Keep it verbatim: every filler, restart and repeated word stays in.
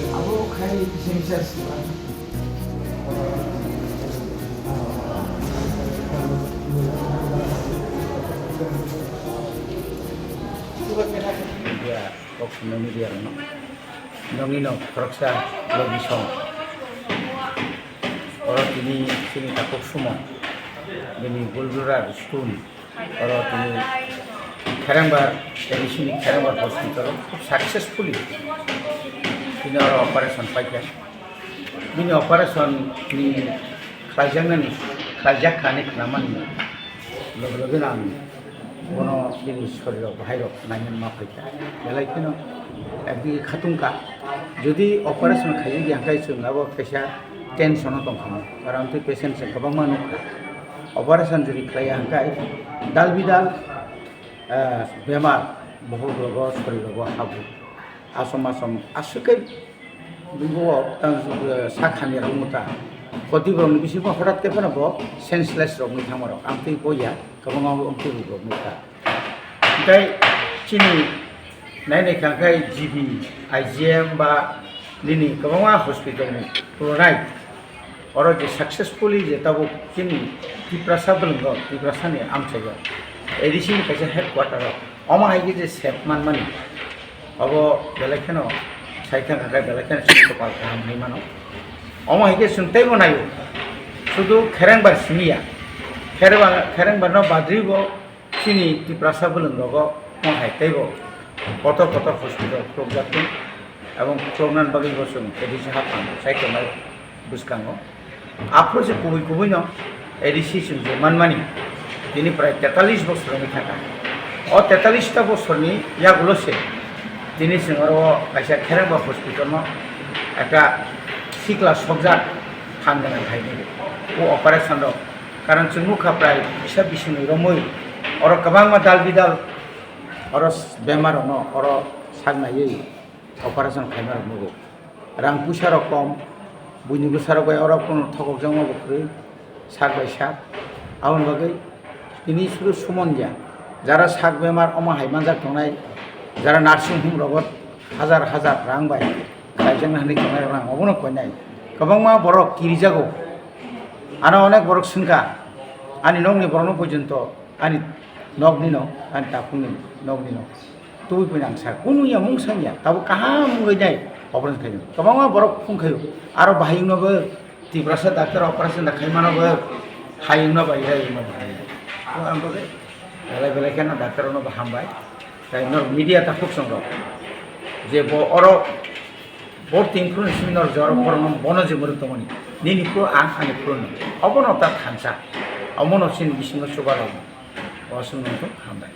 Abo khai kisa kisa sibak. Media, kok swngnai media rokno. Nongni no khoroksa logi song. Oro tini chini takhuk sumo. Bini bulbulra stone. Oro tini Kherengbar, A D C ni Kherengbar hospital o khub successfully tini oro operation paikha. Bini operation ni khlaijaknani, khlaijak kha hinwi khnamani loge loge no ang bono bini sorirok bahairok nainani ma phaikha. Belai kheno ekdigi khatungkha. Jodi operation khaijak ya hwnkhe chwng abo kaisa tension o tongkha, karon tei patient se kwbangma nukha. Operation jodi khlaiya hwnkhe dal bidal, eh, bemar bohok rogo, sori rogo habu. Asom asom aswk khe bo tang, eh, sak hamya rok wngkha. Khoti borokni bisingo hwtat khe phano bo senseless rok wngwi thangma rok. Amtwi boya kwbangma amtwi rok wngkha. Tei chini nai nai kha khe G B, I G M ba nini kwbangma hospital ni phunuknai. Oro je successfully je tabuk chini Tiprasa bwlwngo, Tiprasa ni amchaio, A D C ni kaisa headquarter o, omo hai khe je sep manmani, obo belai kheno sai thang kha khe belai kheno chini kopal kaham hinwi mano. Omo hai khe chwng teibo naio, sudu Kherengbar simi ya, Kherengbar, Kherengbar no badribo chini Tiprasa bwlwngrogo omo hai teibo kotor kotor hospital khulukjak thung, ebong khuluknani bagwi bo chwng A D C haphang sai tongnai bwskango. Aphuru se kubui kubui no A D C chwng je manmani, tini prai tetalis bosor wngwi thangkha. O tetalis ta bosorni yagulo se tini chwng oro kaisa Kherengba hospital no ekta sikla sokjak thang gwnang hai nini. O operation rok, karon chwng nukha prai kisa bisingni romwi oro kwbangma dal bidal oro bemar rokno oro sak naiwi operation khaima rok nugo. Rang puisa rok kom, buini bwsa rok bai oro kunu thokok jakma bo kwrwi sak bai sak. Aboni bagwi tini sudu sumon ya, jara sak bemar omo hai manjak tongnai, jara nursing home rogo hajar hajar rang bai kaijakna hinwi tongnai rok ang obono koinai. Kwbangma borok kirijago, ano onek borok swngkha, ani nokni borokno porjonto ani nokni no, ani takhukni nokni no. Tubui pui nang sa, kunu ya mung sang ya, tabuk kaham wngwi nai operation khaio. Kwbangma borok phung khaio, aro bahai wngno bo Tiprasa doctor operation da khaimano bo hai wngno bai, hai wngno bai. O ang bo belai belai kheno doctor no bo hambai. Tai nor media ta khuk song rok je bo oro bo ting phuru ni simi nor joro phuru no bono je muruk tongmani. Nini phuru ang ani phuru no. Obono ta thansa. Omono chini bisingo chuba rok. O song nang hambai.